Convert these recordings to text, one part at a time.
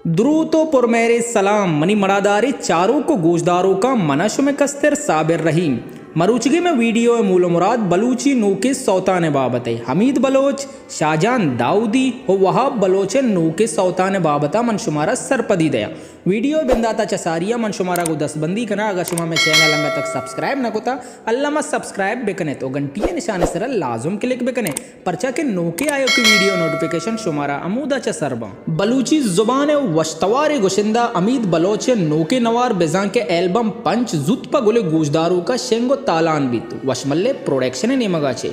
دروت و پرمہرے سلام منی مڑادارے چاروک و گوشداروکاں، منا شمئے کستر صابر رحیم۔ مروچگی مئے ویڈیو ء مول و مراد بلوچی نوکیں سوتان ء بابت ء۔ حمید بلوچ، شاہجان داؤدی و وہاب بلوچ ء نوکیں سوتان ء بابت ء من شمارا سرپدی دیاں۔ ویڈیو ء بندات ء چہ ساری ء من شمارا گوں دستبندی کناں، اگاں شما مئے چینل انگت تک سبسکرائب نہ کتا، الما سبسکرائب بکنیت و گھنٹی ء نشان ء سرا لازم کلک بکنیت، پرچا کہ نوکیں آیوکیں ویڈیو نوٹیفیکیشن شمارا ہمودا چہ سر باں۔ بلوچی زبان ء وشتواریں گشندہ حمید بلوچ ء نوکیں نوار بزاں کہ البم پنچ زوت پہ گل ء گوشداروکاں شنگ و تالان بیت، وشملے پروڈکشن ء نیمگا چہ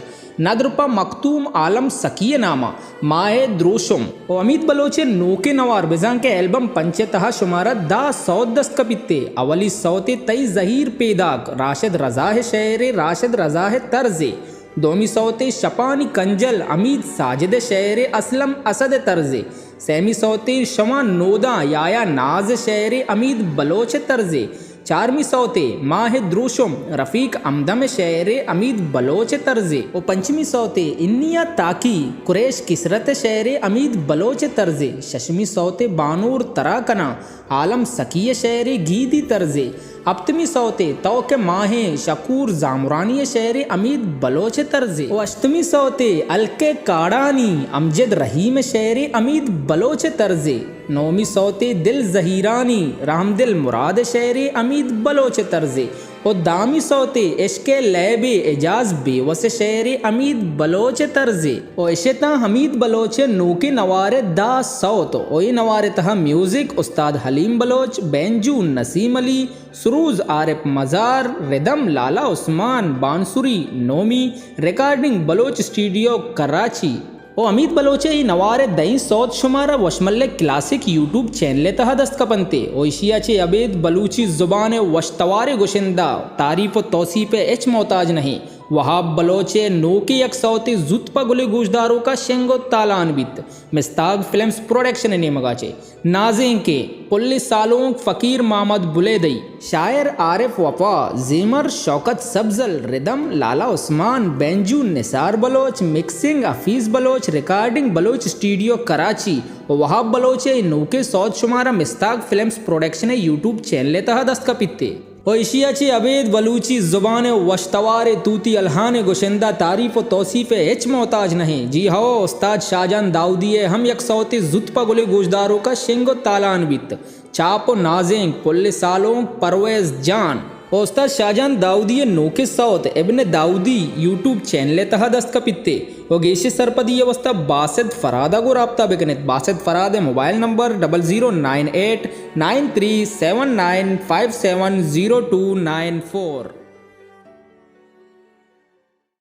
ندر پہ مکتوم عالم سکی ء ناما ماہ دروشم و حمید بلوچ ء نوکیں نوار بزاں کہ البم پنچ ء تہا شمارا دہ سوت دست کپیت ء اولی سوتے تئی زہیر پیداک راشد رضا ء شعر ء راشد رضا ء طرز ء، دومی سوتے شپانی کنجل حمید ساجد ء شعر ء اسلم اسد ء طرز ء، سیمی سوتے شواں نوداں یایا ناز ء شعر ء حمید بلوچ ء طرز ء، چارمی سوتے ماہ دروشم رفیق ہمدم ء شعر ء حمید بلوچ ء طرز ء و پنچمی سوتے انی ء تاکی قریش کسرت ء شعر ء حمید بلوچ ء طرز ء، ششمی سوتے بانور ترا کناں عالم سکی ء شعر ء گیدی طرز ء، ہپتمی سوتے تو کہ ماہیں شکور زامرانی ء شعر ء حمید بلوچ ء طرز ء و ہشتمی سوتے ہلک ء کاڑانی امجد رحیم ء شعر ء حمید بلوچ ء طرز ء۔ نومی سوتے دل زہیرانی رحمدل مراد ء شعر ء حمید بلوچ ء طرز ء و دہمی سوتے عشق ء لیب ء اعجاز بیوس ء شعر ء حمید بلوچ ء طرز ء و اشتاں حمید بلوچ ء نوکیں نوار ء دہ سوت و اے نوار ء تہا میوزک استاد حلیم بلوچ، بینجو نسیم علی، سروز عارف مزار، ردم لالا عثمان، بانسری نومی، ریکارڈنگ بلوچ اسٹوڈیو کراچی۔ او حمید بلوچ ء اے نوار ء دہیں سوت شمارا وشملے کلاسک یوٹیوب چینل ء تہا دست کپنت ء او ایشی ء چہ ابید بلوچی زبان ء وشتواریں گشندہ تعریف و توصیف ء ہچ محتاج نہ ایں۔ وہاب بلوچ ء نوکیں یک سوتے زوت پہ گلیں گوشداروکاں شنگ و تالان بیت۔ مستاگ فلمز پروڈکشن ء نیمگا چہ نازینکیں پل سالونک فقیر محمد بلیدئی، شاعر عارف وفا، زیمر شوکت سبزل، ردم لالا عثمان، بینجو نثار بلوچ، مکسنگ حفیظ بلوچ، ریکارڈنگ بلوچ اسٹوڈیو کراچی و وہاب بلوچ ء اے نوکیں سوت شمارا مستاگ فلمز پروڈکشن ء یوٹیوب چینل ء تہا دست کپیت ء او ایشی ء چہ ابید بلوچی زبان ء وشتوار ء توتی الہان ء گشندہ تعریف و توصیف ء ہچ محتاج نہ ایں۔ جی ہو، استاد شاہجان داؤدی ء ہم یک سوتے زوت پہ گلیں گوشداروکاں شنگ و تالان بیت۔ چاپ و نازینک پل سالونک پرویز جان۔ و استاد شاہجان داؤدی ء نوکیں سوت ابن داؤدی یوٹیوب چینل ء تہا دست کپیت ء و گیشیں سرپدی ء واستا باسط فراد ء گوں رابطہ بکنیت۔ باسط فراد ء mobile number double zero nine eight nine three seven nine five seven zero two nine four.